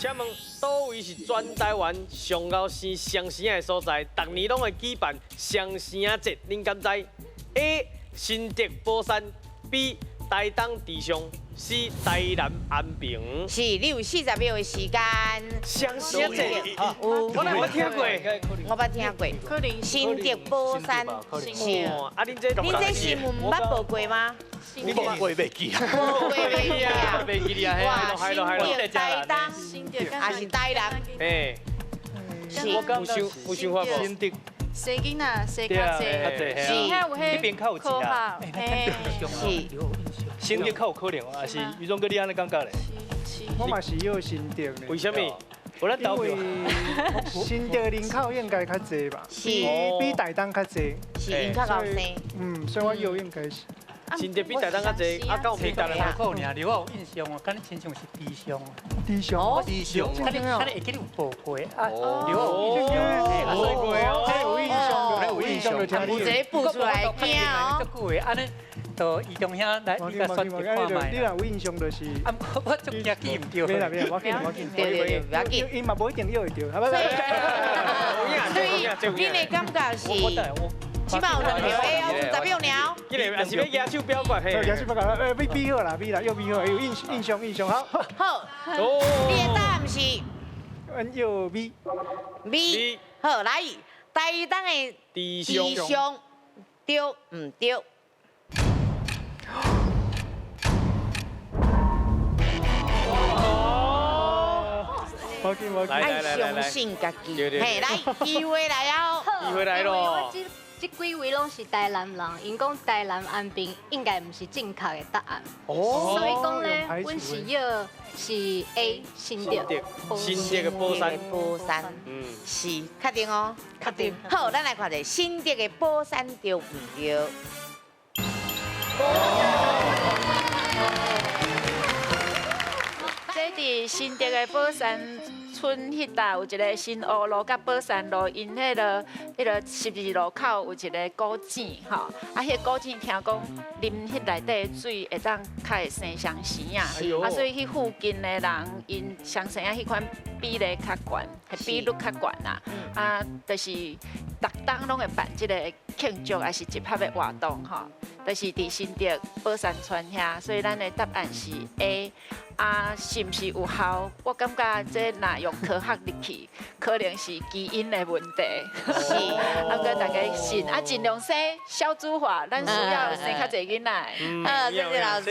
請問佗位是全台灣上𠢕生雙生仔的所在？逐年攏會舉辦雙生仔節，恁敢知？A. 新竹寶山，B. 台東池上，C. 台南安平。是，你有40秒的時間。雙生仔節，有。我哪捌聽過？我捌聽過。可能新竹寶山是。哦，啊，恁這恁這新聞捌報過嗎？你報過袂記啊？報過袂記啊？袂記啊？哇，係咯係咯。新竹台東，新竹還是台南？哎，是。有想有想法無？新竹生囡仔生較濟，是，遐有彼邊較有錢啊。是。新竹較有可能，還是余總哥你按呢感覺咧？我嘛是欲新竹呢。為啥物？我咱投票。新竹人口應該較濟吧？是。比台東較濟。是，𪜶較𠢕生。嗯，所以我欲應該是。新竹比台東較濟，啊，敢有比台南可能，你我有印象哦，敢若親像是池上。池上。池上。敢若會記得有報過啊？你我有印象，報過哦，有印象，有印象就聽有一个報出來驚哦。足久的，按呢，就移動遐來，你共選擇看覓。你若有印象就是。啊，我足驚記毋著。袂啦袂啦，無緊無緊。對對對，無要緊。伊嘛無一定約會著，所以，恁的感覺是？起碼有兩票 A 哦，50票爾。今日也是欲舉手表決嘿。舉手表決，B B 好啦，B 啦，欲 B 好，有印印象印象好。好。你的答案是？阮欲 B。 B。好，來，台東的池上，上對毋對？哦。愛相信家己。嘿，來，機會來哦。機會來咯。這幾位攏是台南人，𪜶講台南安平應該毋是正確的答案，所以講咧，阮是欲是 A 新竹，新竹的寶山，寶山，嗯，是確定哦，確定。好，咱來看一下新竹的寶山對毋對？這佇新竹的寶山村彼搭有一個新烏路佮寶山路，𪜶彼個十字路口有一個古井吼，啊，彼個古井聽講啉彼內底的水會當較會生雙生仔，啊，所以彼附近的人𪜶雙生仔彼款比例較懸，比率較懸啦，啊，就是逐冬攏會辦這個慶祝，抑是集合的活動吼，就是佇新竹寶山村遐，所以咱的答案是 A。啊，是毋是有效？我感覺這若用科學入去，可能是基因的問題。是，啊，閣大家信啊，盡量生少子化，咱需要生較濟囡仔。好，謝謝老師。